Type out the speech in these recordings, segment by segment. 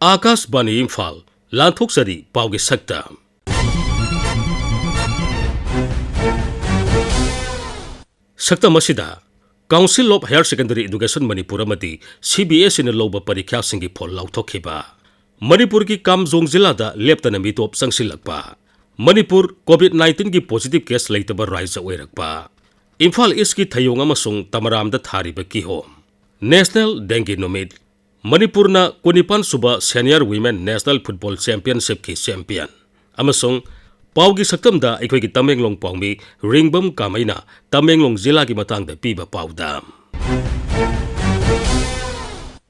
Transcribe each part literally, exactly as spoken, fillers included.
ꯑꯥꯀꯥꯁꯕꯥꯅꯤ ꯏꯝꯐꯥꯜ, ꯂꯥꯟꯊꯣꯛꯆꯔꯤ ꯄꯥꯎꯒꯤ ꯁꯛꯇꯝ꯫ ꯁꯛꯇꯝ ꯑꯁꯤꯗ Council of Higher Secondary Education Manipur ꯑꯃꯗꯤ C B S Eꯅ ꯂꯧꯕ ꯄꯔꯤꯈ꯭ꯌꯥꯁꯤꯡꯒꯤ ꯐꯣꯜ ꯂꯥꯎꯊꯣꯛꯈꯤꯕ, ꯃꯅꯤꯄꯨꯔꯒꯤ ꯀꯥꯝꯖꯣꯡ ꯖꯤꯂꯥꯗ ꯂꯦꯞꯇꯅ ꯃꯤꯇꯣꯞ ꯆꯪꯁꯤꯜꯂꯛꯄ, ꯃꯅꯤꯄꯨꯔ COVID nineteenꯒꯤ positive case ꯂꯩꯇꯕ ꯔꯥꯏꯖ꯭ꯌ ꯑꯣꯏꯔꯛꯄ, ꯏꯝꯐꯥꯜ ꯏꯁ꯭ꯠꯀꯤ ꯊꯌꯣꯡ ꯑꯃꯁꯨꯡ ꯇꯃꯔꯥꯝꯗ ꯊꯥꯔꯤꯕ ꯀꯤꯍꯣꯝ, National Dengue ꯅꯨꯃꯤꯠ, ꯃꯅꯤꯄꯨꯔꯅ ꯀꯨꯟꯅꯤꯄꯥꯟ ꯁꯨꯕ Senior Women National Football Championshipꯀꯤ champion, ꯑꯃꯁꯨꯡ ꯄꯥꯎꯒꯤ ꯁꯛꯇꯝꯗ ꯑꯩꯈꯣꯏꯒꯤ ꯇꯃꯦꯡꯂꯣꯡ ꯄꯥꯎꯃꯤ ꯔꯤꯡꯕꯝ ꯀꯥꯃꯩꯅ ꯇꯃꯦꯡꯂꯣꯡ ꯖꯤꯂꯥꯒꯤ ꯃꯇꯥꯡꯗ ꯄꯤꯕ ꯄꯥꯎꯗ꯫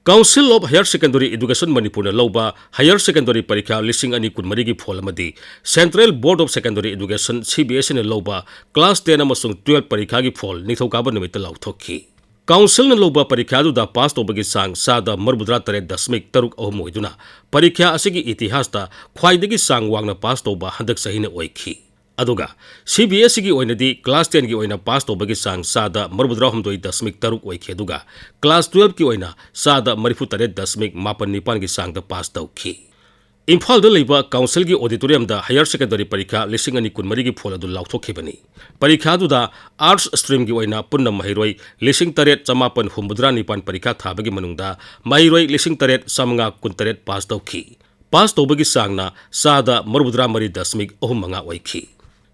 Council of Higher Secondary Education ꯃꯅꯤꯄꯨꯔꯅ ꯂꯧꯕ Higher Secondary ꯄꯔꯤꯈ꯭ꯌꯥ ꯂꯤꯁꯤꯡ ꯑꯅꯤ ꯀꯨꯟꯃꯔꯤꯒꯤ ꯐꯣꯜ ꯑꯃꯗꯤ Central Board of Secondary Education, C B S Eꯅ ꯂꯧꯕ class ten ꯑꯃꯁꯨꯡ twelve ꯄꯔꯤꯈ꯭ꯌꯥꯒꯤ ꯐꯣꯜ ꯅꯤꯡꯊꯧꯀꯥꯕ ꯅꯨꯃꯤꯠꯇ ꯂꯥꯎꯊꯣꯛꯈꯤ꯫ Councilꯅ ꯂꯧꯕ ꯄꯔꯤꯈ꯭ꯌꯥꯗꯨꯗ ꯄꯥꯁ ꯇꯧꯕꯒꯤ ꯆꯥꯡ ꯆꯥꯗ ꯃꯔꯤꯐꯨꯇꯔꯥ ꯇꯔꯦꯠ ꯗꯁꯃꯤꯛ ꯇꯔꯨꯛ ꯑꯍꯨꯝ ꯑꯣꯏꯗꯨꯅ ꯄꯔꯤꯈ꯭ꯌꯥ ꯑꯁꯤꯒꯤ ꯏꯇꯤꯍꯥꯁꯇ ꯈ꯭ꯋꯥꯏꯗꯒꯤ ꯆꯥꯡ ꯋꯥꯡꯅ ꯄꯥꯁ ꯇꯧꯕ ꯍꯟꯗꯛ ꯆꯍꯤꯅ ꯑꯣꯏꯈꯤ꯫ ꯑꯗꯨꯒ C B S Eꯒꯤ ꯑꯣꯏꯅꯗꯤ class tenꯒꯤ ꯑꯣꯏꯅ ꯄꯥꯁ ꯇꯧꯕꯒꯤ ꯆꯥꯡ ꯆꯥꯗ ꯃꯔꯤꯐꯨꯇꯔꯥꯍꯨꯝꯗꯣꯏ ꯗꯁꯃꯤꯛ ꯇꯔꯨꯛ ꯑꯣꯏꯈꯤ, ꯑꯗꯨꯒ class twelveꯀꯤ ꯑꯣꯏꯅ ꯆꯥꯗ ꯃꯔꯤꯐꯨꯇꯔꯦꯠ ꯗꯁꯃꯤꯛ ꯃꯥꯄꯟ ꯅꯤꯄꯥꯟꯒꯤ ꯆꯥꯡꯗ ꯄꯥꯁ ꯇꯧꯈꯤ꯫ ꯏꯝꯐꯥꯜꯗ ꯂꯩꯕ Councilꯒꯤ auditoriumꯗ Higher Secondary ꯄꯔꯤꯈ꯭ꯌꯥ ꯂꯤꯁꯤꯡ ꯑꯅꯤ ꯀꯨꯟꯃꯔꯤꯒꯤ ꯐꯣꯜ ꯑꯗꯨ ꯂꯥꯎꯊꯣꯛꯈꯤꯕꯅꯤ꯫ ꯄꯔꯤꯈ꯭ꯌꯥꯗꯨꯗ Arts streamꯒꯤ ꯑꯣꯏꯅ ꯄꯨꯟꯅ ꯃꯍꯩꯔꯣꯏ ꯂꯤꯁꯤꯡ ꯇꯔꯦꯠ ꯆꯃꯥꯄꯟ ꯍꯨꯝꯐꯨꯇꯔꯥ ꯅꯤꯄꯥꯟ ꯄꯔꯤꯈ꯭ꯌꯥ ꯊꯥꯕꯒꯤ ꯃꯅꯨꯡꯗ ꯃꯍꯩꯔꯣꯏ ꯂꯤꯁꯤꯡ ꯇꯔꯦꯠ ꯆꯥꯃꯉꯥ ꯀꯨꯟꯇꯔꯦꯠ ꯄꯥꯁ ꯇꯧꯈꯤ꯫ ꯄꯥꯁ ꯇꯧꯕꯒꯤ ꯆꯥꯡꯅ ꯆꯥꯗ ꯃꯔꯤꯐꯨꯇꯔꯥ ꯃꯔꯤ ꯗꯁꯃꯤꯛ ꯑꯍꯨꯝ ꯃꯉꯥ ꯑꯣꯏꯈꯤ꯫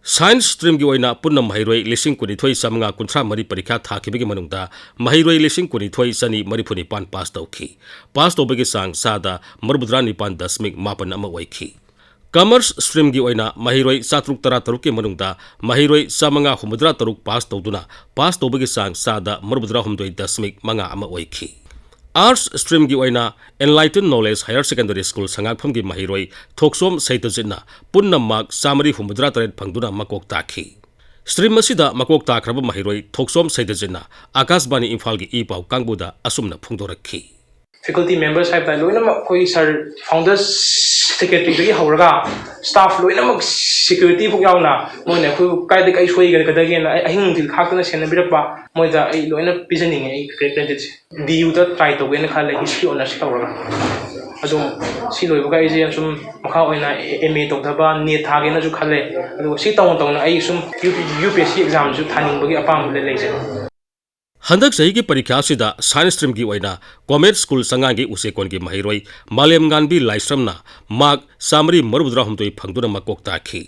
Science streamꯒꯤ ꯑꯣꯏꯅ ꯄꯨꯟꯅ ꯃꯍꯩꯔꯣꯏ ꯂꯤꯁꯤꯡ ꯀꯨꯟꯅꯤꯊꯣꯏ ꯆꯥꯃꯉꯥ ꯀꯨꯟꯊ꯭ꯔꯥ ꯃꯔꯤ ꯄꯔꯤꯈ꯭ꯌꯥ ꯊꯥꯈꯤꯕꯒꯤ ꯃꯅꯨꯡꯗ ꯃꯍꯩꯔꯣꯏ ꯂꯤꯁꯤꯡ ꯀꯨꯟꯅꯤꯊꯣꯏ ꯆꯅꯤ ꯃꯔꯤꯐꯨ ꯅꯤꯄꯥꯟ ꯄꯥꯁ ꯇꯧꯈꯤ꯫ ꯄꯥꯁ ꯇꯧꯕꯒꯤ ꯆꯥꯡ ꯆꯥꯗ ꯃꯔꯤꯐꯨꯇꯔꯥ ꯅꯤꯄꯥꯟ ꯗꯁꯃꯤꯛ ꯃꯥꯄꯟ ꯑꯃ ꯑꯣꯏꯈꯤ꯫ Commerce streamꯒꯤ ꯑꯣꯏꯅ ꯃꯍꯩꯔꯣꯏ ꯆꯥꯇ꯭ꯔꯨꯛ ꯇꯔꯥ ꯇꯔꯨꯛꯀꯤ ꯃꯅꯨꯡꯗ ꯃꯍꯩꯔꯣꯏ ꯆꯥꯃꯉꯥ ꯍꯨꯝꯐꯨꯇꯔꯥ ꯇꯔꯨꯛ ꯄꯥꯁ ꯇꯧꯗꯨꯅ ꯄꯥꯁ ꯇꯧꯕꯒꯤ ꯆꯥꯡ ꯆꯥꯗ ꯃꯔꯤꯐꯨꯇꯔꯥ ꯍꯨꯝꯗꯣꯏ ꯗꯁꯃꯤꯛ ꯃꯉꯥ ꯑꯃ ꯑꯣꯏꯈꯤ꯫ Arts streamꯒꯤ ꯑꯣꯏꯅ Enlighten Knowledge Higher Secondary School ꯁꯉꯥꯛꯐꯝꯒꯤ ꯃꯍꯩꯔꯣꯏ ꯊꯣꯛꯆꯣꯝ ꯁꯩꯇꯖꯤꯠꯅ ꯄꯨꯟꯅ ꯃꯥꯔꯛ ꯆꯥꯃꯔꯤ ꯍꯨꯝꯐꯨꯇꯔꯥ ꯇꯔꯦꯠ ꯐꯪꯗꯨꯅ ꯃꯀꯣꯛ ꯇꯥꯈꯤ꯫ Stream ꯑꯁꯤꯗ ꯃꯀꯣꯛ ꯇꯥꯈ꯭ꯔꯕ ꯃꯍꯩꯔꯣꯏ ꯊꯣꯛꯆꯣꯝ ꯁꯩꯇꯖꯤꯠꯅ ꯑꯥꯀꯥꯁꯕꯥꯅꯤ ꯏꯝꯐꯥꯜꯒꯤ ꯏ ꯄꯥꯎ ꯀꯥꯡꯕꯨꯗ ꯑꯁꯨꯝꯅ ꯐꯣꯡꯗꯣꯔꯛꯈꯤ꯫ faculty members ꯍꯥꯏꯕ ꯇꯥꯔꯦ, ꯂꯣꯏꯅꯃꯛ ꯑꯩꯈꯣꯏ sir, founder secretaryꯗꯒꯤ ꯍꯧꯔꯒ staff ꯂꯣꯏꯅꯃꯛ, security ꯐꯥꯎ ꯌꯥꯎꯅ, ꯃꯣꯏꯅ ꯑꯩꯈꯣꯏꯕꯨ ꯀꯥꯏꯗ ꯀꯩ ꯁꯣꯏꯒꯗꯒꯦꯅ ꯑꯩ ꯑꯍꯤꯡ ꯅꯨꯡꯊꯤꯜ ꯈꯥꯛꯇꯅ ꯁꯦꯟꯅꯕꯤꯔꯛꯄ, ꯃꯣꯏꯗ ꯑꯩ ꯂꯣꯏꯅ ꯄꯤꯖꯅꯤꯡꯉꯦ ꯑꯩ gratitudeꯁꯦ꯫ DUꯗ try ꯇꯧꯒꯦꯅ ꯈꯜꯂꯦ, history honours ꯇꯧꯔꯒ꯫ ꯑꯗꯣ ꯁꯤ ꯂꯣꯏꯕꯒ ꯑꯩꯁꯦ ꯁꯨꯝ ꯃꯈꯥ ꯑꯣꯏꯅ MA ꯇꯧꯊꯕ, NET ꯊꯥꯒꯦꯅꯁꯨ ꯈꯜꯂꯦ꯫ ꯑꯗꯨꯒ ꯁꯤ ꯇꯧꯅ ꯇꯧꯅ ꯑꯩ ꯁꯨꯝ UPSC examꯁꯨ ꯊꯥꯅꯤꯡꯕꯒꯤ ꯑꯄꯥꯝꯕ ꯂꯩ-, ꯂꯩꯖꯩ꯫ ꯍꯟꯗꯛ ꯆꯍꯤꯒꯤ ꯄꯔꯤꯈ꯭ꯌꯥ ꯑꯁꯤꯗ science streamꯒꯤ ꯑꯣꯏꯅ Commerce School ꯆꯉꯥꯡꯒꯤ ꯎꯆꯦꯛꯀꯣꯟꯒꯤ ꯃꯍꯩꯔꯣꯏ ꯃꯥꯂꯦꯝꯉꯥꯟꯕꯤ ꯂꯥꯏꯁ꯭ꯔꯝꯅ mark ꯆꯥꯃꯔꯤ ꯃꯔꯤꯐꯨꯇꯔꯥ ꯍꯨꯝꯗꯣꯏ ꯐꯪꯗꯨꯅ ꯃꯀꯣꯛ ꯇꯥꯈꯤ꯫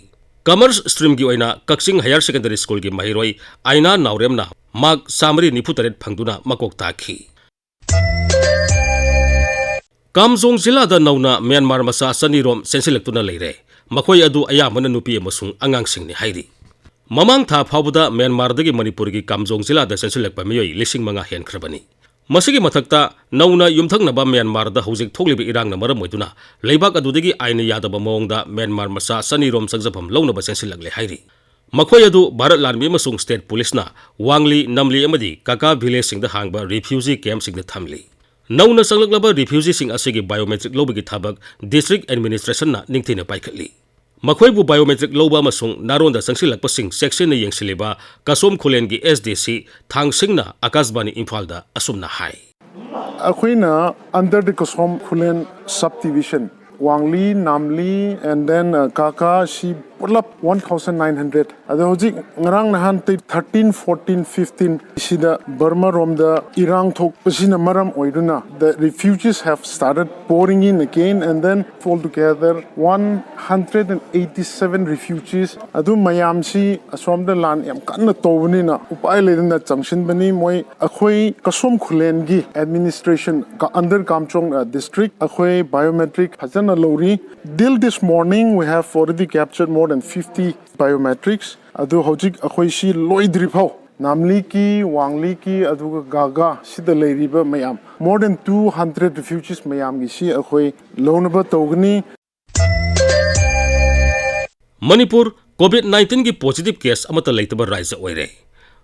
Commerce streamꯒꯤ ꯑꯣꯏꯅ ꯀꯛꯆꯤꯡ Higher Secondary Schoolꯒꯤ ꯃꯍꯩꯔꯣꯏ ꯑꯥꯏꯅꯥ ꯅꯥꯎꯔꯦꯝꯅ mark ꯆꯥꯃꯔꯤ ꯅꯤꯐꯨꯇꯔꯦꯠ ꯐꯪꯗꯨꯅ ꯃꯀꯣꯛ ꯇꯥꯈꯤ꯫ ꯀꯥꯝꯖꯣꯡ ꯖꯤꯂꯥꯗ ꯅꯧꯅ ꯃ꯭ꯌꯥꯟꯃꯥꯔ ꯃꯆꯥ ꯆꯅꯤꯔꯣꯝ ꯆꯦꯟꯁꯤꯜꯂꯛꯇꯨꯅ ꯂꯩꯔꯦ꯫ ꯃꯈꯣꯏ ꯑꯗꯨ ꯑꯌꯥꯝꯕꯅ ꯅꯨꯄꯤ ꯑꯃꯁꯨꯡ ꯑꯉꯥꯡꯁꯤꯡꯅꯤ ꯍꯥꯏꯔꯤ꯫ ꯃꯃꯥꯡ ꯊꯥ ꯐꯥꯎꯕꯗ ꯃ꯭ꯌꯥꯟꯃꯥꯔꯗꯒꯤ ꯃꯅꯤꯄꯨꯔꯒꯤ ꯀꯥꯝꯖꯣꯡ ꯖꯤꯂꯥꯗ ꯆꯦꯟꯁꯤꯜꯂꯛꯄ ꯃꯤꯑꯣꯏ ꯂꯤꯁꯤꯡ ꯃꯉꯥ ꯍꯦꯟꯈ꯭ꯔꯕꯅꯤ꯫ ꯃꯁꯤꯒꯤ ꯃꯊꯛꯇ ꯅꯧꯅ ꯌꯨꯝꯊꯪꯅꯕ ꯃ꯭ꯌꯥꯟꯃꯥꯔꯗ ꯍꯧꯖꯤꯛ ꯊꯣꯛꯂꯤꯕ ꯏꯔꯥꯡꯅ ꯃꯔꯝ ꯑꯣꯏꯗꯨꯅ ꯂꯩꯕꯥꯛ ꯑꯗꯨꯗꯒꯤ ꯑꯥꯏꯟꯅ ꯌꯥꯗꯕ ꯃꯑꯣꯡꯗ ꯃ꯭ꯌꯥꯟꯃꯥꯔ ꯃꯆꯥ ꯆꯅꯤꯔꯣꯝ ꯆꯪꯖꯐꯝ ꯂꯧꯅꯕ ꯆꯦꯟꯁꯤꯜꯂꯛꯂꯦ ꯍꯥꯏꯔꯤ꯫ ꯃꯈꯣꯏ ꯑꯗꯨ ꯚꯥꯔꯠ ꯂꯥꯟꯃꯤ ꯑꯃꯁꯨꯡ state policeꯅ ꯋꯥꯡꯂꯤ, ꯅꯝꯂꯤ ꯑꯃꯗꯤ ꯀꯥꯀꯥ villageꯁꯤꯡꯗ ꯍꯥꯡꯕ refugee campꯁꯤꯡꯗ ꯊꯝꯂꯤ꯫ ꯅꯧꯅ ꯆꯪꯂꯛꯂꯕ refugeeꯁꯤꯡ ꯑꯁꯤꯒꯤ biometric ꯂꯧꯕꯒꯤ ꯊꯕꯛ district administrationꯅ ꯅꯤꯡꯊꯤꯅ ꯄꯥꯏꯈꯠꯂꯤ꯫ ꯃꯈꯣꯏꯕꯨ biometric ꯂꯧꯕ ꯑꯃꯁꯨꯡ ꯅꯥꯔꯣꯟꯗ ꯆꯪꯁꯤꯜꯂꯛꯄꯁꯤꯡ ꯆꯦꯛꯁꯤꯟꯅ ꯌꯦꯡꯁꯤꯜꯂꯤꯕ ꯀꯁꯣꯝ ꯈꯨꯂꯦꯟꯒꯤ SDC ꯊꯥꯡꯁꯤꯡꯅ ꯑꯀꯥꯁꯕꯥꯅꯤ ꯏꯝꯐꯥꯜꯗ ꯑꯁꯨꯝꯅ ꯍꯥꯏ꯫ ꯑꯩꯈꯣꯏꯅ under the Kasom Khullen subdivision, ꯋꯥꯡꯂꯤ, ꯅꯥꯝꯂꯤ, and then, uh, ꯀꯥꯀꯥ, ꯁꯤ ꯄꯨꯂꯞ one thousand nine hundred꯫ ꯑꯗꯣ ꯍꯧꯖꯤꯛ ꯉꯔꯥꯡ ꯅꯍꯥꯟ thirteen, fourteen, fifteen ꯁꯤꯗ ꯕꯔꯃꯥ ꯔꯣꯝꯗ ꯏꯔꯥꯡ ꯊꯣꯛꯄꯁꯤꯅ ꯃꯔꯝ ꯑꯣꯏꯗꯨꯅ the refugees have started pouring in again, and then altogether one hundred and eighty-seven refugees꯫ ꯑꯗꯨ ꯃꯌꯥꯝꯁꯤ ꯑꯁꯣꯝꯗ ꯂꯥꯟ ꯌꯥꯝ ꯀꯟꯅ ꯇꯧꯕꯅꯤꯅ ꯎꯄꯥꯏ ꯂꯩꯗꯅ ꯆꯪꯁꯤꯟꯕꯅꯤ꯫ ꯃꯣꯏ ꯑꯩꯈꯣꯏ ꯀꯁꯣꯝ ꯈꯨꯂꯦꯟꯒꯤ administration under Kamjong, uh, district ꯑꯩꯈꯣꯏ biometric ꯐꯖꯅ ꯂꯧꯔꯤ꯫ Till this morning, we have already captured more than fifty biometrics꯫ ꯑꯗꯨ ꯍꯧꯖꯤꯛ ꯑꯩꯈꯣꯏ ꯁꯤ ꯂꯣꯏꯗ꯭ꯔꯤ ꯐꯥꯎ ꯅꯥꯝꯂꯤꯀꯤ, ꯋꯥꯡꯂꯤꯀꯤ, ꯑꯗꯨꯒ ꯒꯥꯒꯥ ꯁꯤꯗ ꯂꯩꯔꯤꯕ ꯃꯌꯥꯝ, more than two hundred refugees ꯃꯌꯥꯝꯒꯤ ꯁꯤ ꯑꯩꯈꯣꯏ ꯂꯧꯅꯕ ꯇꯧꯒꯅꯤ꯫ ꯃꯅꯤꯄꯨꯔ COVID nineteenꯒꯤ positive case ꯑꯃꯠꯇ ꯂꯩꯇꯕ ꯔꯥꯖ꯭ꯌ ꯑꯣꯏꯔꯦ꯫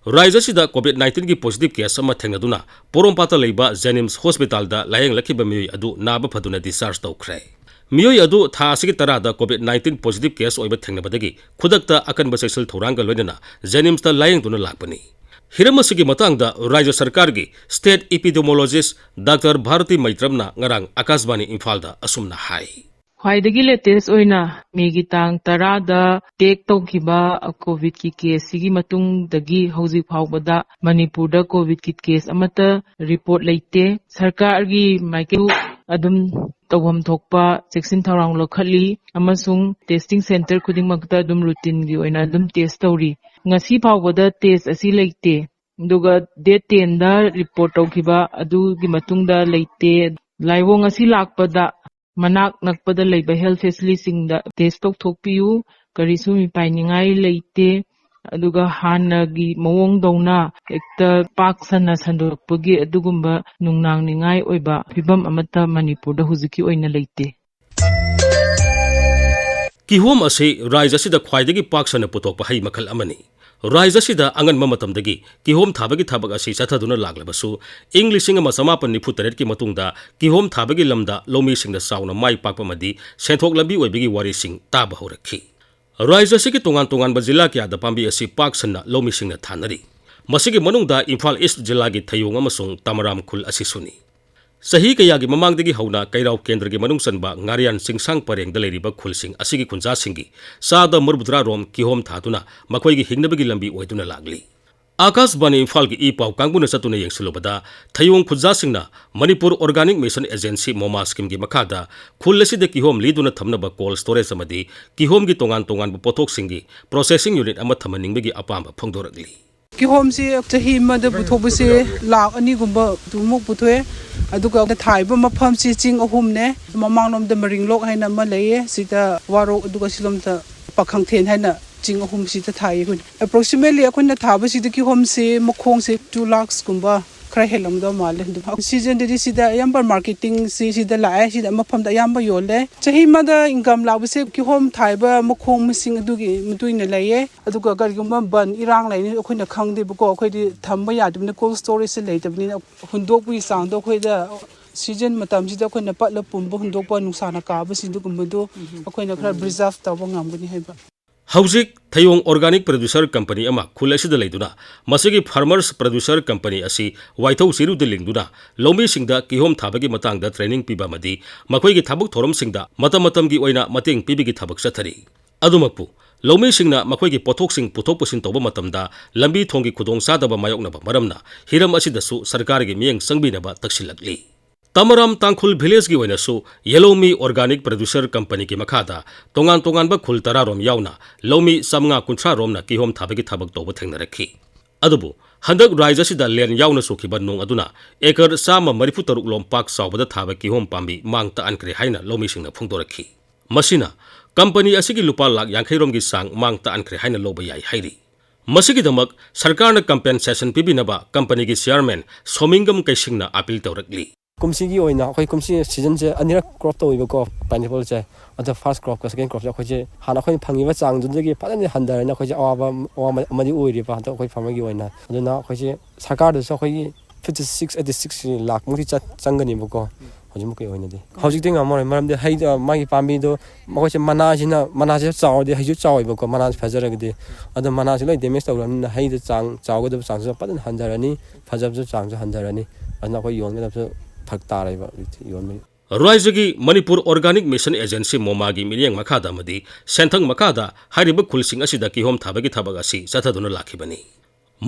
ꯔꯥꯖ꯭ꯌ ꯑꯁꯤꯗ COVID nineteen ꯒꯤ positive case ꯑꯃ ꯊꯦꯡꯅꯗꯨꯅ ꯄꯣꯔꯣꯝꯄꯥꯠꯇ ꯂꯩꯕ JNIMS hospital ꯗ ꯂꯥꯌꯦꯡꯂꯛꯈꯤꯕ ꯃꯤꯑꯣꯏ ꯑꯗꯨ ꯅꯥꯕ ꯐꯗꯨꯅ discharge ꯇꯧꯈ꯭ꯔꯦ꯫ ꯃꯤꯑꯣꯏ ꯑꯗꯨ ꯊꯥ ꯑꯁꯤꯒꯤ ꯇꯔꯥꯗ COVID nineteen positive case ꯑꯣꯏꯕ ꯊꯦꯡꯅꯕꯗꯒꯤ ꯈꯨꯗꯛꯇ ꯑꯀꯟꯕ ꯆꯦꯛꯁꯤꯜ ꯊꯧꯔꯥꯡꯒ ꯂꯣꯏꯅꯅ JNIMS ꯇ ꯂꯥꯌꯦꯡꯗꯨꯅ ꯂꯥꯛꯄꯅꯤ꯫ ꯍꯤꯔꯝ ꯑꯁꯤꯒꯤ ꯃꯇꯥꯡꯗ ꯔꯥꯖ꯭ꯌ ꯁꯔꯀꯥꯔꯒꯤ state epidemiologist ꯗꯥꯛꯇꯔ ꯚꯥꯔꯇꯤ ꯃꯩꯇ꯭ꯔꯝꯅ ꯉꯔꯥꯡ ꯑꯀꯥꯁꯕꯥꯅꯤ ꯏꯝꯐꯥꯜꯗ ꯑꯁꯨꯝꯅ ꯍꯥꯏ꯫ ꯈ꯭ꯋꯥꯏꯗꯒꯤ latest ꯑꯣꯏꯅ ꯃꯦꯒꯤ ꯇꯥꯡ ꯇꯔꯥꯗ detect ꯇꯧꯈꯤꯕ COVID ꯀꯤ case ꯁꯤꯒꯤ ꯃꯇꯨꯡꯗꯒꯤ ꯍꯧꯖꯤꯛ ꯐꯥꯎꯕꯗ ꯃꯅꯤꯄꯨꯔꯗ COVID ꯀꯤ case ꯑꯃꯠꯇ report ꯂꯩꯇꯦ꯫ ꯁꯔꯀꯥꯔꯒꯤ ꯃꯥꯏꯀꯩ ꯑꯗꯨꯝ ꯇꯧꯐꯝ ꯊꯣꯛꯄ ꯆꯦꯛꯁꯤꯟ ꯊꯧꯔꯥꯡ ꯂꯧꯈꯠꯂꯤ ꯑꯃꯁꯨꯡ testing centre ꯈꯨꯗꯤꯡꯃꯛꯇ ꯑꯗꯨꯝ routine ꯒꯤ ꯑꯣꯏꯅ ꯑꯗꯨꯝ test ꯇꯧꯔꯤ꯫ ꯉꯁꯤ ꯐꯥꯎꯕꯗ test ꯑꯁꯤ ꯂꯩꯇꯦ꯫ ꯑꯗꯨꯒ date ten ꯗ report ꯇꯧꯈꯤꯕ ꯑꯗꯨꯒꯤ ꯃꯇꯨꯡꯗ ꯂꯩꯇꯦ꯫ ꯂꯥꯏꯑꯣꯡ ꯑꯁꯤ ꯂꯥꯛꯄꯗ ꯃꯅꯥꯛ ꯅꯛꯄꯗ ꯂꯩꯕ health facility ꯁꯤꯡꯗ test ꯇꯧꯊꯣꯛꯄꯤꯌꯨ꯫ ꯀꯔꯤꯁꯨ ꯃꯤꯄꯥꯏꯅꯤꯡꯉꯥꯏ ꯂꯩꯇꯦ꯫ ꯑꯗꯨꯒ ꯍꯥꯟꯅꯒꯤ ꯃꯑꯣꯡꯗꯧꯅ ꯍꯦꯛꯇ ꯄꯥꯛ ꯁꯟꯅ ꯁꯟꯗꯣꯔꯛꯄꯒꯤ ꯑꯗꯨꯒꯨꯝꯕ ꯅꯨꯡꯅꯥꯡꯅꯤꯡꯉꯥꯏ ꯑꯣꯏꯕ ꯐꯤꯕꯝ ꯑꯃꯠꯇ ꯃꯅꯤꯄꯨꯔꯗ ꯍꯧꯖꯤꯛꯀꯤ ꯑꯣꯏꯅ ꯂꯩꯇꯦ꯫ ꯀꯤꯍꯣꯝ ꯑꯁꯤ ꯔꯥꯖ꯭ꯌ ꯑꯁꯤꯗ ꯈ꯭ꯋꯥꯏꯗꯒꯤ ꯄꯥꯛ ꯁꯟꯅ ꯄꯨꯊꯣꯛꯄ ꯍꯩ ꯃꯈꯜ ꯑꯃꯅꯤ꯫ ꯔꯥꯖ꯭ꯌ ꯑꯁꯤꯗ ꯑꯉꯟꯕ ꯃꯇꯝꯗꯒꯤ ꯀꯤꯍꯣꯝ ꯊꯥꯕꯒꯤ ꯊꯕꯛ ꯑꯁꯤ ꯆꯠꯊꯗꯨꯅ ꯂꯥꯛꯂꯕꯁꯨ, ꯏꯪ ꯂꯤꯁꯤꯡ ꯑꯃ ꯆꯃꯥꯄꯟ ꯅꯤꯐꯨ ꯇꯔꯦꯠꯀꯤ ꯃꯇꯨꯡꯗ ꯀꯤꯍꯣꯝ ꯊꯥꯕꯒꯤ ꯂꯝꯗ ꯂꯧꯃꯤꯁꯤꯡꯅ ꯆꯥꯎꯅ ꯃꯥꯏ ꯄꯥꯛꯄ ꯑꯃꯗꯤ ꯁꯦꯟꯊꯣꯛ ꯂꯝꯕꯤ ꯑꯣꯏꯕꯒꯤ ꯋꯥꯔꯤꯁꯤꯡ ꯇꯥꯕ ꯍꯧꯔꯛꯈꯤ꯫ ꯔꯥꯖ꯭ꯌ ꯑꯁꯤꯒꯤ ꯇꯣꯉꯥꯟ ꯇꯣꯉꯥꯟꯕ ꯖꯤꯂꯥ ꯀꯌꯥꯗ ꯄꯥꯝꯕꯤ ꯑꯁꯤ ꯄꯥꯛ ꯁꯟꯅ ꯂꯧꯃꯤꯁꯤꯡꯅ ꯊꯥꯅꯔꯤ꯫ ꯃꯁꯤꯒꯤ ꯃꯅꯨꯡꯗ ꯏꯝꯐꯥꯜ ꯏꯁ꯭ꯠ ꯖꯤꯂꯥꯒꯤ ꯊꯌꯣꯡ ꯑꯃꯁꯨꯡ ꯇꯃꯔꯥꯝ ꯈꯨꯜ ꯑꯁꯤꯁꯨꯅꯤ꯫ ꯆꯍꯤ ꯀꯌꯥꯒꯤ ꯃꯃꯥꯡꯗꯒꯤ ꯍꯧꯅ ꯀꯩꯔꯥꯎ ꯀꯦꯟꯗ꯭ꯔꯒꯤ ꯃꯅꯨꯡ ꯆꯟꯕ ꯉꯥꯔꯤꯌꯥꯟ ꯆꯤꯡꯁꯥꯡ ꯄꯔꯦꯡꯗ ꯂꯩꯔꯤꯕ ꯈꯨꯜꯁꯤꯡ ꯑꯁꯤꯒꯤ ꯈꯨꯟꯖꯥꯁꯤꯡꯒꯤ ꯆꯥꯗ ꯃꯔꯤꯐꯨꯇꯔꯥ ꯔꯣꯝ ꯀꯤꯍꯣꯝ ꯊꯥꯗꯨꯅ ꯃꯈꯣꯏꯒꯤ ꯍꯤꯡꯅꯕꯒꯤ ꯂꯝꯕꯤ ꯑꯣꯏꯗꯨꯅ ꯂꯥꯛꯂꯤ꯫ ꯑꯀꯥꯁꯕꯥꯅꯤ ꯏꯝꯐꯥꯜꯒꯤ ꯏ ꯄꯥꯎ ꯀꯥꯡꯕꯨꯅ ꯆꯠꯇꯨꯅ ꯌꯦꯡꯁꯤꯜꯂꯨꯕꯗ, ꯊꯌꯣꯡ ꯈꯨꯟꯖꯥꯁꯤꯡꯅ ꯃꯅꯤꯄꯨꯔ Organic Mission Agency, ꯃꯣꯃꯥ, ꯁ꯭ꯀꯤꯝꯒꯤ ꯃꯈꯥꯗ ꯈꯨꯜ ꯑꯁꯤꯗ ꯀꯤꯍꯣꯝ ꯂꯤꯗꯨꯅ ꯊꯝꯅꯕ cold storage ꯑꯃꯗꯤ ꯀꯤꯍꯣꯝꯒꯤ ꯇꯣꯉꯥꯟ ꯇꯣꯉꯥꯟꯕ ꯄꯣꯠꯊꯣꯛꯁꯤꯡꯒꯤ processing unit ꯑꯃ ꯊꯝꯍꯟꯅꯤꯡꯕꯒꯤ ꯑꯄꯥꯝꯕ ꯐꯣꯡꯗꯣꯔꯛꯂꯤ꯫ ꯀꯤꯍꯣꯝꯁꯤ ꯆꯍꯤ ꯑꯃꯗ ꯄꯨꯊꯣꯛꯄꯁꯦ ꯂꯥꯈ ꯑꯅꯤꯒꯨꯝꯕ ꯑꯗꯨꯃꯨꯛ ꯄꯨꯊꯣꯛꯑꯦ꯫ ꯑꯗꯨꯒ ꯊꯥꯔꯤꯕ ꯃꯐꯝꯁꯤ ꯆꯤꯡ ꯑꯍꯨꯝꯅꯦ꯫ ꯃꯃꯥꯡꯂꯣꯝꯗ ꯃꯔꯤꯡꯂꯣꯛ ꯍꯥꯏꯅ ꯑꯃ ꯂꯩꯌꯦ, ꯁꯤꯗ ꯋꯥꯔꯣꯛ, ꯑꯗꯨꯒ ꯁꯤꯂꯣꯝꯗ ꯄꯥꯈꯪꯊꯦꯟ ꯍꯥꯏꯅ ꯆꯤꯡ ꯑꯍꯨꯝꯁꯤꯗ ꯊꯥꯏꯌꯦ ꯑꯩꯈꯣꯏꯅ꯫ Approximately ꯑꯩꯈꯣꯏꯅ ꯊꯥꯕꯁꯤꯗ ꯀꯤꯍꯣꯝꯁꯦ ꯃꯈꯣꯡꯁꯦ two lakhs ꯀꯨꯝꯕ ꯈꯔ ꯍꯦꯜꯂꯝꯗꯧ ꯃꯥꯜꯂꯦ꯫ ꯑꯗꯨꯝ ꯁꯤꯖꯟꯗꯗꯤ ꯁꯤꯗ ꯑꯌꯥꯝꯕ ꯃꯥꯔꯀꯦꯇꯤꯡꯁꯤ ꯁꯤꯗ ꯂꯥꯛꯑꯦ, ꯁꯤꯗ ꯃꯐꯝꯗ ꯑꯌꯥꯝꯕ ꯌꯣꯜꯂꯦ꯫ ꯆꯍꯤ ꯑꯃꯗ ꯏꯟꯀꯝ ꯂꯥꯛꯄꯁꯦ ꯀꯤꯍꯣꯝ ꯊꯥꯕ ꯃꯈꯣꯡ ꯃꯁꯤꯡ ꯑꯗꯨꯒꯤ ꯃꯇꯨꯡ ꯏꯟꯅ ꯂꯩꯌꯦ꯫ ꯑꯗꯨꯒ ꯀꯔꯤꯒꯨꯝꯕ ꯕꯟ ꯏꯔꯥꯡ ꯂꯩꯅꯤ ꯑꯩꯈꯣꯏꯅ ꯈꯪꯗꯦꯕꯀꯣ, ꯑꯩꯈꯣꯏꯗꯤ ꯊꯝꯕ ꯌꯥꯗꯕꯅꯤꯅ, ꯀꯣꯜ ꯁ꯭ꯇꯣꯔꯦꯖꯁꯦ ꯂꯩꯇꯕꯅꯤꯅ ꯍꯨꯟꯗꯣꯛꯄꯒꯤ ꯆꯥꯡꯗꯣ ꯑꯩꯈꯣꯏꯗ ꯁꯤꯖꯟ ꯃꯇꯝꯁꯤꯗ ꯑꯩꯈꯣꯏꯅ ꯄꯠꯂ ꯄꯨꯝꯕ ꯍꯨꯟꯗꯣꯛꯄ, ꯅꯨꯡꯁꯥꯅ ꯀꯥꯕꯁꯤꯡꯗꯨꯒꯨꯝꯕꯗꯣ ꯑꯩꯈꯣꯏꯅ ꯈꯔ ꯄ꯭ꯔꯤꯖꯥꯔꯚ ꯇꯧꯕ ꯉꯝꯒꯅꯤ ꯍꯥꯏꯕ꯫ ꯍꯧꯖꯤꯛ ꯊꯌꯣꯡ ꯑꯣꯔꯒꯥꯅꯤꯛ ꯄ꯭ꯔꯗ꯭ꯌꯨꯁꯔ ꯀꯝꯄꯅꯤ ꯑꯃ ꯈꯨꯜ ꯑꯁꯤꯗ ꯂꯩꯗꯨꯅ ꯃꯁꯤꯒꯤ ꯐꯥꯔꯃꯔꯁ ꯄ꯭ꯔꯗ꯭ꯌꯨꯁꯔ ꯀꯝꯄꯅꯤ ꯑꯁꯤ ꯋꯥꯏꯊꯧ ꯆꯤꯔꯨꯗ ꯂꯤꯡꯗꯨꯅ ꯂꯧꯃꯤꯁꯤꯡꯗ ꯀꯤꯍꯣꯝ ꯊꯥꯕꯒꯤ ꯃꯇꯥꯡꯗ ꯇ꯭ꯔꯦꯅꯤꯡ ꯄꯤꯕ ꯑꯃꯗꯤ ꯃꯈꯣꯏꯒꯤ ꯊꯕꯛ ꯊꯧꯔꯝꯁꯤꯡꯗ ꯃꯇꯝ ꯃꯇꯝꯒꯤ ꯑꯣꯏꯅ ꯃꯇꯦꯡ ꯄꯤꯕꯒꯤ ꯊꯕꯛ ꯆꯠꯊꯔꯤ꯫ ꯑꯗꯨꯃꯛꯄꯨ ꯂꯧꯃꯤꯁꯤꯡꯅ ꯃꯈꯣꯏꯒꯤ ꯄꯣꯠꯊꯣꯛꯁꯤꯡ ꯄꯨꯊꯣꯛ ꯄꯨꯁꯤꯟ ꯇꯧꯕ ꯃꯇꯝꯗ ꯂꯝꯕꯤ ꯊꯣꯡꯒꯤ ꯈꯨꯗꯣꯡꯆꯥꯗꯕ ꯃꯥꯌꯣꯛꯅꯕ ꯃꯔꯝꯅ ꯍꯤꯔꯝ ꯑꯁꯤꯗꯁꯨ ꯁꯔꯀꯥꯔꯒꯤ ꯃꯤꯠꯌꯦꯡ ꯆꯪꯕꯤꯅꯕ ꯇꯛꯁꯤꯜꯂꯛꯂꯤ꯫ ꯇꯃꯔꯥꯝ ꯇꯥꯡꯈꯨꯜ ꯚꯤꯂꯦꯖꯀꯤ ꯑꯣꯏꯅꯁꯨ ꯌꯦꯂꯣꯃꯤ ꯑꯣꯔꯒꯥꯅꯤꯛ ꯄ꯭ꯔꯗ꯭ꯌꯨꯁꯔ ꯀꯝꯄꯅꯤꯒꯤ ꯃꯈꯥꯗ ꯇꯣꯉꯥꯟ ꯇꯣꯉꯥꯟꯕ ꯈꯨꯜ ꯇꯔꯥ ꯔꯣꯝ ꯌꯥꯎꯅ ꯂꯧꯃꯤ ꯆꯥꯃꯉꯥ ꯀꯨꯟꯊ꯭ꯔꯥ ꯔꯣꯝꯅ ꯀꯤꯍꯣꯝ ꯊꯥꯕꯒꯤ ꯊꯕꯛ ꯇꯧꯕ ꯊꯦꯡꯅꯔꯛꯈꯤ꯫ ꯑꯗꯨꯕꯨ ꯍꯟꯗꯛ ꯔꯥꯏꯖ ꯑꯁꯤꯗ ꯂꯦꯟ ꯌꯥꯎꯅ ꯆꯨꯈꯤꯕ ꯅꯣꯡ ꯑꯗꯨꯅ ꯑꯦꯀꯔ ꯆꯥꯝꯃ ꯃꯔꯤꯐꯨ ꯇꯔꯨꯛ ꯂꯣꯝ ꯄꯥꯛ ꯆꯥꯎꯕꯗ ꯊꯥꯕ ꯀꯤꯍꯣꯝ ꯄꯥꯝꯕꯤ ꯃꯥꯡ ꯇꯥꯛꯍꯟꯈ꯭ꯔꯦ ꯍꯥꯏꯅ ꯂꯧꯃꯤꯁꯤꯡꯅ ꯐꯣꯡꯗꯣꯔꯛꯈꯤ꯫ ꯃꯁꯤꯅ ꯀꯝꯄꯅꯤ ꯑꯁꯤꯒꯤ ꯂꯨꯄꯥ ꯂꯥꯈ ꯌꯥꯡꯈꯩ ꯔꯣꯝꯒꯤ ꯆꯥꯡ ꯃꯥꯡ ꯇꯥꯛꯍꯟꯈ꯭ꯔꯦ ꯍꯥꯏꯅ ꯂꯧꯕ ꯌꯥꯏ ꯍꯥꯏꯔꯤ꯫ ꯃꯁꯤꯒꯤꯗꯃꯛ ꯁꯔꯀꯥꯔꯅ ꯀꯝꯄꯦꯟꯁꯦꯁꯟ ꯄꯤꯕꯤꯅꯕ ꯀꯝꯄꯅꯤꯒꯤ ꯆꯤꯌꯥꯔꯃꯦꯟ ꯁꯣꯃꯤꯡꯒꯝ ꯀꯩꯁꯤꯡꯅ ꯑꯥꯄꯤꯜ ꯇꯧꯔꯛꯂꯤ꯫ ꯀꯨꯝꯁꯤꯒꯤ ꯑꯣꯏꯅ ꯑꯩꯈꯣꯏ ꯀꯨꯝꯁꯤ ꯁꯤꯖꯟꯁꯦ ꯑꯅꯤꯔꯛ ꯀ꯭ꯔꯣꯞ ꯇꯧꯋꯦꯕꯀꯣ ꯄꯥꯏꯅꯦꯄꯜꯁꯦ꯫ ꯑꯗꯣ ꯐꯥꯔꯁ ꯀ꯭ꯔꯣꯞꯀ ꯁꯦꯀꯦꯟ ꯀ꯭ꯔꯣꯞꯁꯦ ꯑꯩꯈꯣꯏꯁꯦ ꯍꯥꯟꯅ ꯑꯩꯈꯣꯏꯅ ꯐꯪꯉꯤꯕ ꯆꯥꯡꯗꯨꯗꯒꯤ ꯐꯖꯅ ꯍꯟꯊꯔꯅꯤ꯫ ꯑꯩꯈꯣꯏꯁꯦ ꯑꯋꯥꯕ ꯑꯋꯥꯕ ꯑꯃꯗꯤ ꯑꯣꯏꯔꯤꯕ ꯍꯟꯗꯛ ꯑꯩꯈꯣꯏ ꯐꯥꯔꯃꯔꯒꯤ ꯑꯣꯏꯅ꯫ ꯑꯗꯨꯅ ꯑꯩꯈꯣꯏꯁꯦ ꯁꯔꯀꯥꯔꯗꯁꯨ ꯑꯩꯈꯣꯏꯒꯤ ꯐꯤꯐꯇꯤ ꯁꯤꯛꯁ ꯑꯩꯠꯇꯤ ꯁꯤꯛꯁ ꯂꯥꯛꯃꯨꯛꯇꯤ ꯆꯠ ꯆꯪꯒꯅꯦꯕꯀꯣ꯫ ꯍꯧꯖꯤꯛꯃꯛꯀꯤ ꯑꯣꯏꯅꯗꯤ ꯍꯧꯖꯤꯛꯇꯤ ꯉꯝꯃꯔꯣꯏ꯫ ꯃꯔꯝꯗꯤ ꯍꯩꯗꯣ ꯃꯥꯒꯤ ꯄꯥꯝꯕꯤꯗꯣ ꯃꯈꯣꯏꯁꯦ ꯃꯅꯥꯁꯤꯅ ꯃꯅꯥꯁꯦ ꯆꯥꯎꯔꯗꯤ ꯍꯩꯁꯨ ꯆꯥꯎꯋꯦꯕꯀꯣ꯫ ꯃꯅꯥꯁꯦ ꯐꯖꯔꯒꯗꯤ꯫ ꯑꯗꯣ ꯃꯅꯥꯁꯦ ꯂꯣꯏ ꯗꯦꯃꯦꯖ ꯇꯧꯔꯕꯅꯤꯅ ꯍꯩꯗꯣ ꯆꯥꯡ ꯆꯥꯎꯒꯗꯕ ꯆꯥꯡꯁꯨ ꯐꯖꯅ ꯍꯟꯊꯔꯅꯤ꯫ ꯐꯖꯕꯁꯨ ꯆꯥꯡꯁꯨ ꯍꯟꯊꯔꯅꯤ꯫ ꯑꯗꯨꯅ ꯑꯩꯈꯣꯏ ꯌꯣꯟꯒꯗꯕꯁꯨ ꯐꯔꯛ ꯇꯥꯔꯦꯕ ꯍꯧꯖꯤꯛꯇꯤ ꯌꯣꯟꯕꯒꯤ꯫ ꯔꯥꯏꯖꯒꯤ ꯃꯅꯤꯄꯨꯔ ꯑꯣꯔꯒꯥꯅꯤꯛ ꯃꯤꯁꯟ ꯑꯦꯖꯦꯟꯁꯤ ꯃꯣꯃꯥꯒꯤ ꯃꯤꯠꯌꯦꯡ ꯃꯈꯥꯗ ꯑꯃꯗꯤ ꯁꯦꯟꯊꯪ ꯃꯈꯥꯗ ꯍꯥꯏꯔꯤꯕ ꯈꯨꯜꯁꯤꯡ ꯑꯁꯤꯗ ꯀꯤꯍꯣꯝ ꯊꯥꯕꯒꯤ ꯊꯕꯛ ꯑꯁꯤ ꯆꯠꯊꯗꯨꯅ ꯂꯥꯛꯈꯤꯕꯅꯤ꯫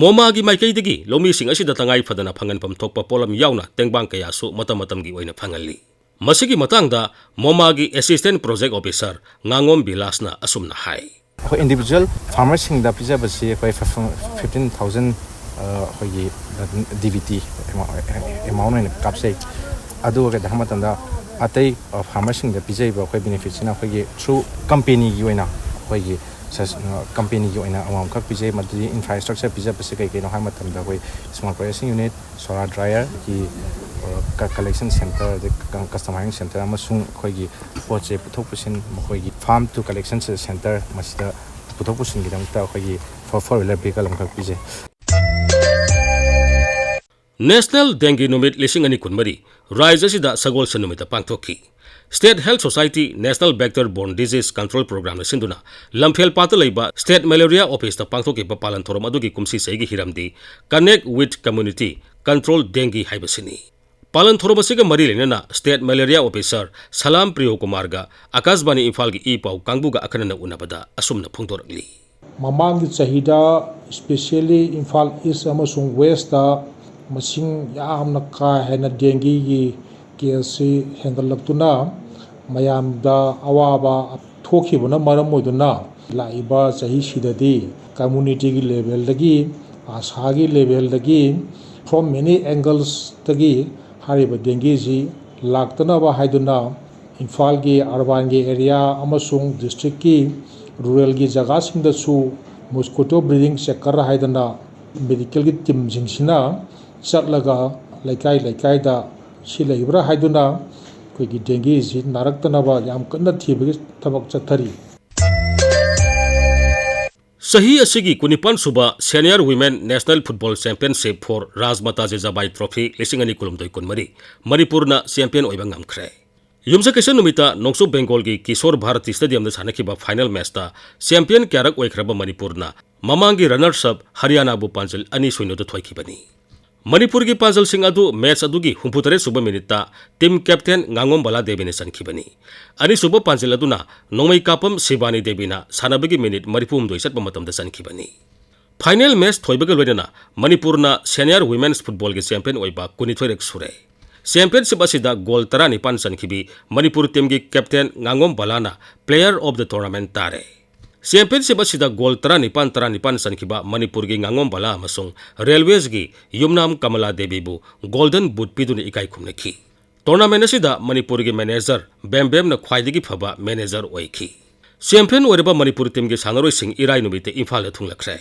ꯃꯣꯃꯥꯒꯤ ꯃꯥꯏꯀꯩꯗꯒꯤ ꯂꯧꯃꯤꯁꯤꯡ ꯑꯁꯤꯗ ꯇꯉꯥꯏ ꯐꯗꯅ ꯐꯪꯍꯟꯐꯝ ꯊꯣꯛꯄ ꯄꯣꯠꯂꯝ ꯌꯥꯎꯅ ꯇꯦꯡꯕꯥꯡ ꯀꯌꯥꯁꯨ ꯃꯇꯝ ꯃꯇꯝꯒꯤ ꯑꯣꯏꯅ ꯐꯪꯍꯜꯂꯤ꯫ ꯃꯁꯤꯒꯤ ꯃꯇꯥꯡꯗ ꯃꯣꯃꯥꯒꯤ ꯑꯦꯁꯤꯁꯇꯦꯟ ꯄ꯭ꯔꯣꯖꯦꯛ ꯑꯣꯐꯤꯁꯥꯔ ꯉꯥꯉꯣꯝ ꯕꯤꯂꯥꯁꯅ ꯑꯁꯨꯝꯅ ꯍꯥꯏ꯫ ꯑꯩꯈꯣꯏ ꯏꯟꯗꯤꯚꯤꯖꯨꯋꯦꯜ ꯐꯥꯔꯃꯔꯁꯤꯡꯗ ꯄꯤꯖꯕꯁꯤ ꯑꯩꯈꯣꯏ ꯐꯤꯐꯇꯤꯟ ꯊꯥꯎꯖꯟ ꯑꯩꯈꯣꯏꯒꯤ ꯗꯤ ꯕꯤ ꯇꯤ ꯑꯦꯃꯥꯎꯟ ꯑꯣꯏꯅ ꯀꯥꯞꯆꯩ꯫ ꯑꯗꯨꯒ ꯀꯩꯗꯧꯕ ꯃꯇꯝꯗ ꯑꯇꯩ ꯐꯥꯔꯃꯔꯁꯤꯡꯗ ꯄꯤꯖꯔꯤꯕ ꯑꯩꯈꯣꯏ ꯕꯦꯅꯤꯐꯤꯠꯁꯤꯅ ꯑꯩꯈꯣꯏꯒꯤ ꯊ꯭ꯔꯨ ꯀꯝꯄꯦꯅꯤꯒꯤ ꯑꯣꯏꯅ ꯑꯩꯈꯣꯏꯒꯤ ꯁꯁ-, ꯑ, ꯀꯝꯄꯦꯅꯤꯒꯤ ꯑꯣꯏꯅ ꯑꯃꯃꯝꯈꯛ ꯄꯤꯖꯩ꯫ ꯃꯗꯨꯗꯤ ꯏꯟꯐ꯭ꯔꯥꯁ꯭ꯇ꯭ꯔꯛꯆꯔ ꯄꯤꯖꯕꯁꯦ ꯀꯩ ꯀꯩꯅꯣ ꯍꯥꯏꯕ ꯃꯇꯝꯗ, ꯑꯩꯈꯣꯏ ꯁ꯭ꯃꯣꯛ ꯄ꯭ꯔꯣꯁꯦꯁꯤꯡ ꯌꯨꯅꯤꯠ, ꯁꯣꯔꯥ ꯗ꯭ꯔꯥꯏꯌꯔꯒꯤ, ꯑ, ꯀ-, ꯀꯂꯦꯛꯁꯟ ꯁꯦꯟꯇꯔ, ꯑꯗꯩ ꯀ-, ꯀꯁꯇꯃꯥꯏꯖꯤꯡ ꯁꯦꯟꯇꯔ ꯑꯃꯁꯨꯡ ꯑꯩꯈꯣꯏꯒꯤ ꯄꯣꯠ ꯆꯩ ꯄꯨꯊꯣꯛ ꯄꯨꯁꯤꯟ, ꯃꯈꯣꯏꯒꯤ ꯐꯥꯔꯝ ꯇꯨ ꯀꯂꯦꯛꯁꯟ ꯁꯦꯟꯇꯔ, ꯃꯁꯤꯗ ꯄꯨꯊꯣꯛ ꯄꯨꯁꯤꯟꯒꯤꯗꯃꯛꯇ ꯑꯩꯈꯣꯏꯒꯤ ꯐꯣꯔ, ꯐꯣꯔ ꯋꯤꯂꯔ ꯚꯤꯍꯤꯀꯜ ꯑꯃꯈꯛ ꯄꯤꯖꯩ꯫ ꯅꯦꯁꯅꯦꯜ ꯗꯦꯡꯒꯤ ꯅꯨꯃꯤꯠ ꯂꯤꯁꯤꯡ ꯑꯅꯤ ꯀꯨꯟꯃꯔꯤ ꯔꯥꯖ꯭ꯌ ꯑꯁꯤꯗ ꯁꯒꯣꯜꯁꯦꯟ ꯅꯨꯃꯤꯠꯇ ꯄꯥꯡꯊꯣꯛꯈꯤ꯫ State Health Society National Vector Borne Disease Control Programꯅ ꯁꯤꯟꯗꯨꯅ ꯂꯝꯐꯦꯜ ꯄꯥꯠꯇ ꯂꯩꯕ State Malaria Officeꯇ ꯄꯥꯡꯊꯣꯛꯈꯤꯕ ꯄꯥꯂꯟ ꯊꯧꯔꯝ ꯑꯗꯨꯒꯤ ꯀꯨꯝꯁꯤ ꯆꯍꯤꯒꯤ ꯍꯤꯔꯝꯗꯤ Connect with Community, Control Dengue ꯍꯥꯏꯕꯁꯤꯅꯤ꯫ ꯄꯥꯂꯟ ꯊꯧꯔꯝ ꯑꯁꯤꯒ ꯃꯔꯤ ꯂꯩꯅꯅ State Malaria Officer ꯁꯂꯥꯝ ꯄ꯭ꯔꯤꯌꯣ ꯀꯨꯃꯥꯔꯒ ꯑꯀꯥꯁꯕꯥꯅꯤ ꯏꯝꯐꯥꯜꯒꯤ ꯏ ꯄꯥꯎ ꯀꯥꯡꯕꯨꯒ ꯑꯈꯟꯅꯅ ꯎꯅꯕꯗ ꯑꯁꯨꯝꯅ ꯐꯣꯡꯗꯣꯔꯛꯂꯤ꯫ ꯃꯃꯥꯡꯒꯤ ꯆꯍꯤꯗ specially ꯏꯝꯐꯥꯜ ꯏꯁ ꯑꯃꯁꯨꯡ ꯋꯦꯁꯇ ꯃꯁꯤꯡ ꯌꯥꯝꯅ ꯀꯥ ꯍꯦꯟꯅ ꯗꯦꯡꯒꯤꯒꯤ ꯀꯦꯁꯁꯤ ꯍꯦꯟꯒꯠꯂꯛꯇꯨꯅ ꯃꯌꯥꯝꯗ ꯑꯋꯥꯕ ꯊꯣꯛꯈꯤꯕꯅ ꯃꯔꯝ ꯑꯣꯏꯗꯨꯅ ꯂꯥꯛꯏꯕ ꯆꯍꯤꯁꯤꯗꯗꯤ ꯀꯝꯃꯨꯅꯤꯇꯤꯒꯤ ꯂꯦꯚꯦꯜꯗꯒꯤ, ꯑꯥꯁꯥꯒꯤ ꯂꯦꯚꯦꯜꯗꯒꯤ, from many anglesꯇꯒꯤ ꯍꯥꯏꯔꯤꯕ ꯗꯦꯡꯒꯤꯁꯤ ꯂꯥꯛꯇꯅꯕ ꯍꯥꯏꯗꯨꯅ ꯏꯝꯐꯥꯜꯒꯤ ꯑꯔꯕꯥꯟꯒꯤ ꯑꯦꯔꯤꯌꯥ ꯑꯃꯁꯨꯡ ꯗꯤꯁꯇ꯭ꯔꯤꯛꯀꯤ ꯔꯨꯔꯦꯜꯒꯤ ꯖꯒꯥꯁꯤꯡꯗꯁꯨ mosquito breeding checker ꯍꯥꯏꯗꯅ ꯃꯦꯗꯤꯀꯦꯜꯒꯤ ꯇꯤꯝꯁꯤꯡꯁꯤꯅ ꯆꯠꯂꯒ ꯂꯩꯀꯥꯏ ꯂꯩꯀꯥꯏꯗ ꯁꯤ ꯂꯩꯕ꯭ꯔꯥ ꯍꯥꯏꯗꯨꯅ ꯑꯩꯈꯣꯏꯒꯤ ꯗꯦꯡꯒꯤꯁꯤ ꯅꯥꯔꯛꯇꯅꯕ ꯌꯥꯝ ꯀꯟꯅ ꯊꯤꯕꯒꯤ ꯊꯕꯛ ꯆꯠꯊꯔꯤ꯫ ꯆꯍꯤ ꯑꯁꯤꯒꯤ ꯀꯨꯟꯅꯤꯄꯥꯟ ꯁꯨꯕ Senior Women National Football Championship for Rajmata Jijabai Trophy ꯂꯤꯁꯤꯡ ꯑꯅꯤ ꯀꯨꯟꯍꯨꯝꯗꯣꯏ ꯀꯨꯟꯃꯔꯤ ꯃꯅꯤꯄꯨꯔꯅ ꯆꯦꯝꯄꯤꯌꯟ ꯑꯣꯏꯕ ꯉꯝꯈ꯭ꯔꯦ꯫ ꯌꯨꯝꯁꯀꯩꯁ ꯅꯨꯃꯤꯠꯇ ꯅꯣꯡꯆꯨꯞ ꯕꯦꯡꯒꯣꯜꯒꯤ ꯀꯤꯁꯣꯔ ꯚꯥꯔꯇꯤ ꯁ꯭ꯇꯦꯗꯤꯌꯝꯗ ꯁꯥꯟꯅꯈꯤꯕ ꯐꯥꯏꯅꯦꯜ ꯃꯦꯆꯇ ꯆꯦꯝꯄꯤꯌꯟ ꯀꯌꯥꯔꯛ ꯑꯣꯏꯈ꯭ꯔꯕ ꯃꯅꯤꯄꯨꯔꯅ ꯃꯃꯥꯡꯒꯤ ꯔꯟꯅꯔꯁ ꯑꯞ ꯍꯔꯤꯌꯥꯅꯥꯕꯨ ꯄꯥꯟꯖꯤꯜ ꯑꯅꯤ ꯁꯣꯏꯅꯣꯗ ꯊꯣꯏꯈꯤꯕꯅꯤ꯫ ꯃꯅꯤꯄꯨꯔꯒꯤ ꯄꯥꯟꯖꯜꯁꯤꯡ ꯑꯗꯨ ꯃꯦꯆ ꯑꯗꯨꯒꯤ ꯍꯨꯝꯐꯨꯇꯔꯦꯠ ꯁꯨꯕ ꯃꯤꯅꯤꯠꯇ ꯇꯤꯝ ꯀꯦꯞꯇꯦꯟ ꯉꯥꯉꯣꯝ ꯕꯂꯥ ꯗꯦꯕꯤꯅ ꯆꯟꯈꯤꯕꯅꯤ꯫ ꯑꯅꯤꯁꯨꯕ ꯄꯥꯟꯖꯤꯜ ꯑꯗꯨꯅ ꯅꯣꯡꯃꯩ ꯀꯥꯞꯄꯝ ꯁꯤꯕꯥꯅꯤ ꯗꯦꯕꯤꯅ ꯁꯥꯟꯅꯕꯒꯤ ꯃꯤꯅꯤꯠ ꯃꯔꯤꯐꯨꯍꯨꯝꯗꯣꯏ ꯆꯠꯄ ꯃꯇꯝꯗ ꯆꯟꯈꯤꯕꯅꯤ꯫ ꯐꯥꯏꯅꯦꯜ ꯃꯦꯆ ꯊꯣꯏꯕꯒ ꯂꯣꯏꯅꯅ ꯃꯅꯤꯄꯨꯔꯅ ꯁꯦꯅꯤꯌꯔ ꯋꯤꯃꯦꯟꯁ ꯐꯨꯠꯕꯣꯜꯒꯤ ꯆꯦꯝꯄꯤꯌꯟ ꯑꯣꯏꯕ ꯀꯨꯟꯅꯤꯊꯣꯏꯔꯛ ꯁꯨꯔꯦ꯫ ꯆꯦꯝꯄꯤꯌꯟꯁꯤꯞ ꯑꯁꯤꯗ ꯒꯣꯜ ꯇꯔꯥꯅꯤꯄꯥꯟ ꯆꯟꯈꯤꯕꯤ ꯃꯅꯤꯄꯨꯔ ꯇꯤꯝꯒꯤ ꯀꯦꯞꯇꯦꯟ ꯉꯥꯉꯣꯝ ꯕꯂꯥꯅ Player of the Tournament ꯇꯥꯔꯦ꯫ ꯆꯦꯝꯄꯤꯌꯟꯁꯤꯞ ꯑꯁꯤꯗ ꯒꯣꯜ ꯇꯔꯥꯅꯤꯄꯥꯟ, ꯇꯔꯥꯅꯤꯄꯥꯟ ꯆꯟꯈꯤꯕ ꯃꯅꯤꯄꯨꯔꯒꯤ ꯉꯥꯉꯣꯝ ꯕꯂꯥ ꯑꯃꯁꯨꯡ ꯔꯦꯜꯋꯦꯖꯒꯤ ꯌꯨꯝꯅꯥꯝ ꯀꯃꯂꯥ ꯗꯦꯕꯤꯕꯨ ꯒꯣꯜꯗꯟ ꯕꯨꯠ ꯄꯤꯗꯨꯅ ꯏꯀꯥꯏ ꯈꯨꯝꯅꯈꯤ꯫ ꯇꯣꯔꯅꯥꯃꯦꯟ ꯑꯁꯤꯗ ꯃꯅꯤꯄꯨꯔꯒꯤ ꯃꯦꯅꯦꯖꯔ ꯕꯦꯝꯕꯦꯝꯅ ꯈ꯭ꯋꯥꯏꯗꯒꯤ ꯐꯕ ꯃꯦꯅꯦꯖꯔ ꯑꯣꯏꯈꯤ꯫ ꯆꯦꯝꯄꯤꯌꯟ ꯑꯣꯏꯔꯕ ꯃꯅꯤꯄꯨꯔ ꯇꯤꯝꯒꯤ ꯁꯥꯟꯅꯔꯣꯏꯁꯤꯡ ꯏꯔꯥꯏ ꯅꯨꯃꯤꯠꯇ ꯏꯝꯐꯥꯜꯗ ꯊꯨꯡꯂꯈ꯭ꯔꯦ꯫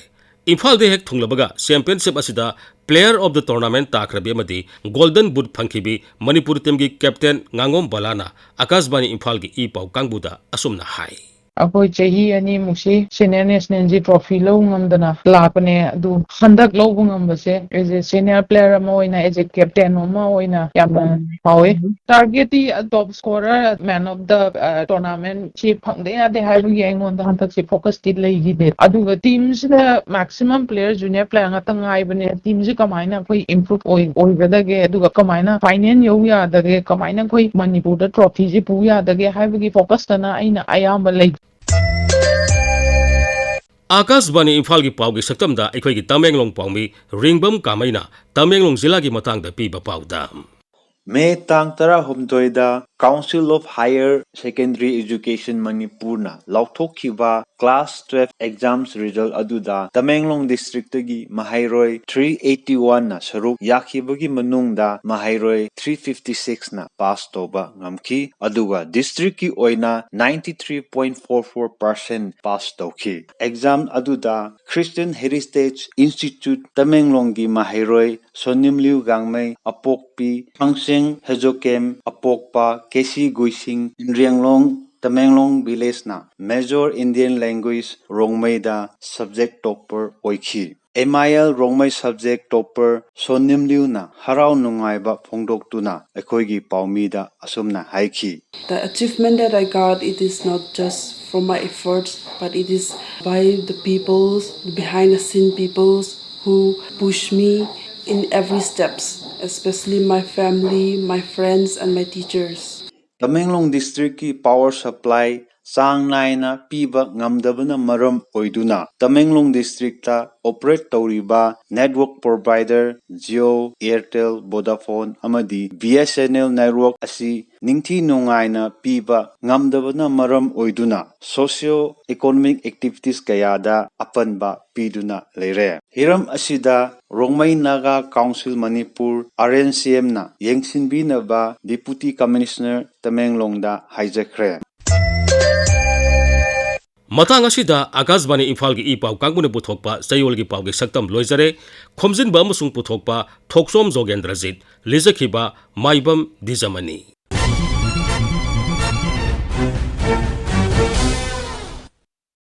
ꯏꯝꯐꯥꯜꯗ ꯍꯦꯛ ꯊꯨꯡꯂꯕꯒ ꯆꯦꯝꯄꯤꯌꯟꯁꯤꯞ ꯑꯁꯤꯗ Player of the Tournament ꯇꯥꯈ꯭ꯔꯕꯤ ꯑꯃꯗꯤ Golden Boot ꯐꯪꯈꯤꯕꯤ ꯃꯅꯤꯄꯨꯔ ꯇꯤꯝꯒꯤ ꯀꯦꯞꯇꯦꯟ ꯉꯥꯉꯣꯝ ꯕꯂꯥꯅ ꯑꯀꯥꯁꯕꯥꯅꯤ ꯏꯝꯐꯥꯜꯒꯤ ꯏ ꯄꯥꯎ ꯀꯥꯡꯕꯨꯗ ꯑꯁꯨꯝꯅ ꯍꯥꯏ꯫ ꯑꯩꯈꯣꯏ ꯆꯍꯤ ꯑꯅꯤꯃꯨꯛꯁꯤ ꯁꯦꯅꯤꯌꯔ ꯅꯦꯁꯅꯦꯜꯒꯤ ꯇ꯭ꯔꯣꯐꯤ ꯂꯧ ꯉꯝꯗꯅ ꯂꯥꯛꯄꯅꯦ꯫ ꯑꯗꯨ ꯍꯟꯗꯛ ꯂꯧꯕ ꯉꯝꯕꯁꯦ ꯑꯦꯖ ꯑꯦ ꯁꯦꯅꯤꯌꯔ ꯄ꯭ꯂꯦꯌꯔ ꯑꯃ ꯑꯣꯏꯅ, ꯑꯦꯖ ꯑꯦ ꯀꯦꯞꯇꯦꯟ ꯑꯃ ꯑꯣꯏꯅ ꯌꯥꯝꯅ ꯍꯥꯎꯋꯦ꯫ ꯇꯥꯔꯒꯦꯠꯇꯤ ꯇꯣꯞ scorer, main of the tournament ꯁꯤ ꯐꯪꯗ ꯌꯥꯗꯦ ꯍꯥꯏꯕꯒꯤ ꯑꯩꯉꯣꯟꯗ ꯍꯟꯗꯛꯁꯦ ꯐꯣꯀꯁꯇꯤ ꯂꯩꯈꯤꯗꯦ꯫ ꯑꯗꯨꯒ ꯇꯤꯝꯁꯤꯗ ꯃꯦꯛꯁꯤꯃꯝ ꯄ꯭ꯂꯦꯌꯔ, ꯖꯨꯅꯤꯌꯔ ꯄ꯭ꯂꯦꯌꯔ ꯉꯥꯛꯇ ꯉꯥꯏꯕꯅꯦ꯫ ꯇꯤꯝꯁꯤ ꯀꯃꯥꯏꯅ ꯑꯩꯈꯣꯏ ꯏꯝꯄ꯭ꯔꯨꯞ ꯑꯣꯏ-, ꯑꯣꯏꯒꯗꯒꯦ, ꯑꯗꯨꯒ ꯀꯃꯥꯏꯅ ꯐꯥꯏꯅꯦꯜ ꯌꯧ ꯌꯥꯗꯒꯦ, ꯀꯃꯥꯏꯅ ꯑꯩꯈꯣꯏ ꯃꯅꯤꯄꯨꯔꯗ ꯇ꯭ꯔꯣꯐꯤꯁꯤ ꯄꯨ ꯌꯥꯗꯒꯦ ꯍꯥꯏꯕꯒꯤ ꯐꯣꯀꯁꯇꯅ ꯑꯩꯅ ꯑꯌꯥꯝꯕ ꯂꯩ꯫ ꯑꯀꯥꯁꯕꯥꯅꯤ ꯏꯝꯐꯥꯜꯒꯤ ꯄꯥꯎꯒꯤ ꯁꯛꯇꯝꯗ ꯑꯩꯈꯣꯏꯒꯤ ꯇꯃꯦꯡꯂꯣꯡ ꯄꯥꯎꯃꯤ ꯔꯤꯡꯕꯝ ꯀꯥꯃꯩꯅ ꯇꯃꯦꯡꯂꯣꯡ ꯖꯤꯂꯥꯒꯤ ꯃꯇꯥꯡꯗ ꯄꯤꯕ ꯄꯥꯎꯗ꯫ ꯃꯦ ꯇꯥꯡ ꯇꯔꯥꯍꯨꯝꯗꯣꯏꯗ Council of Higher Secondary Education ꯃꯅꯤꯄꯨꯔꯅ ꯂꯥꯎꯊꯣꯛꯈꯤꯕ class twelve exams result ꯑꯗꯨꯗ ꯇꯃꯦꯡꯂꯣꯡ districtꯇꯒꯤ ꯃꯍꯩꯔꯣꯏ three eighty oneꯅ ꯁꯔꯨꯛ ꯌꯥꯈꯤꯕꯒꯤ ꯃꯅꯨꯡꯗ ꯃꯍꯩꯔꯣꯏ three fifty sixꯅ pass ꯇꯧꯕ ꯉꯝꯈꯤ, ꯑꯗꯨꯒ districtꯀꯤ ꯑꯣꯏꯅ ninety three point four four percent pass ꯇꯧꯈꯤ꯫ Exam ꯑꯗꯨꯗ Christian Heritage Institute ꯇꯃꯦꯡꯂꯣꯡꯒꯤ ꯃꯍꯩꯔꯣꯏ ꯁꯣꯅꯤꯝꯂꯤꯎ ꯒꯥꯡꯃꯩ, ꯑꯄꯣꯛꯄꯤ ꯊꯥꯡꯁꯦꯡ ꯍꯦꯖꯣꯀꯦꯝ, ꯑꯄꯣꯛꯄ K C ꯒꯨꯏꯁꯤꯡ, ꯏꯟꯗ꯭ꯔꯤꯌꯥꯡꯂꯣꯡ Tamenglong villageꯅ Major Indian Language ꯔꯣꯡꯃꯩꯗ subject topper ꯑꯣꯏꯈꯤ꯫ M I L Rongmei subject topper ꯁꯣꯅꯤꯝꯂꯤꯎꯅ ꯍꯔꯥꯎ ꯅꯨꯡꯉꯥꯏꯕ ꯐꯣꯡꯗꯣꯛꯇꯨꯅ ꯑꯩꯈꯣꯏꯒꯤ ꯄꯥꯎꯃꯤꯗ ꯑꯁꯨꯝꯅ ꯍꯥꯏꯈꯤ꯫ The achievement that I got, it is not just from my efforts, but it is by the peoples, the behind the scene peoples who push me in every steps, especially my family, my friends, and my teachers. Tamenglong districtꯀꯤ power supply ꯆꯥꯡ ꯅꯥꯏꯅ ꯄꯤꯕ ꯉꯝꯗꯕꯅ ꯃꯔꯝ ꯑꯣꯏꯗꯨꯅ Tamenglong districtꯇ operate ꯇꯧꯔꯤꯕ network provider Jio, Airtel, Vodafone ꯑꯃꯗꯤ B S N L network ꯑꯁꯤ ꯅꯤꯡꯊꯤ ꯅꯨꯡꯉꯥꯏꯅ ꯄꯤꯕ ꯉꯝꯗꯕꯅ ꯃꯔꯝ ꯑꯣꯏꯗꯨꯅ socio economic activities ꯀꯌꯥꯗ ꯑꯄꯟꯕ ꯄꯤꯗꯨꯅ ꯂꯩꯔꯦ꯫ ꯍꯤꯔꯝ ꯑꯁꯤꯗ Rongmei Naga council Manipur, R N C Mꯅ ꯌꯦꯡꯁꯤꯟꯕꯤꯅꯕ Deputy Commissioner ꯇꯃꯦꯡꯂꯣꯡꯗ ꯍꯥꯏꯖꯈ꯭ꯔꯦ꯫ ꯃꯇꯥꯡ ꯑꯁꯤꯗ ꯑꯀꯥꯁꯕꯥꯅꯤ ꯏꯝꯐꯥꯜꯒꯤ ꯏ ꯄꯥꯎ ꯀꯥꯡꯕꯨꯅ ꯄꯨꯊꯣꯛꯄ ꯆꯌꯣꯜꯒꯤ ꯄꯥꯎꯒꯤ ꯁꯛꯇꯝ ꯂꯣꯏꯖꯔꯦ꯫ ꯈꯣꯝꯖꯤꯟꯕ ꯑꯃꯁꯨꯡ ꯄꯨꯊꯣꯛꯄ ꯊꯣꯛꯆꯣꯝ ꯖꯣꯒꯦꯟꯗ꯭ꯔꯖꯤꯠ, ꯂꯤꯖꯈꯤꯕ ꯃꯥꯏꯕꯝ ꯗꯤꯖꯃꯅꯤ꯫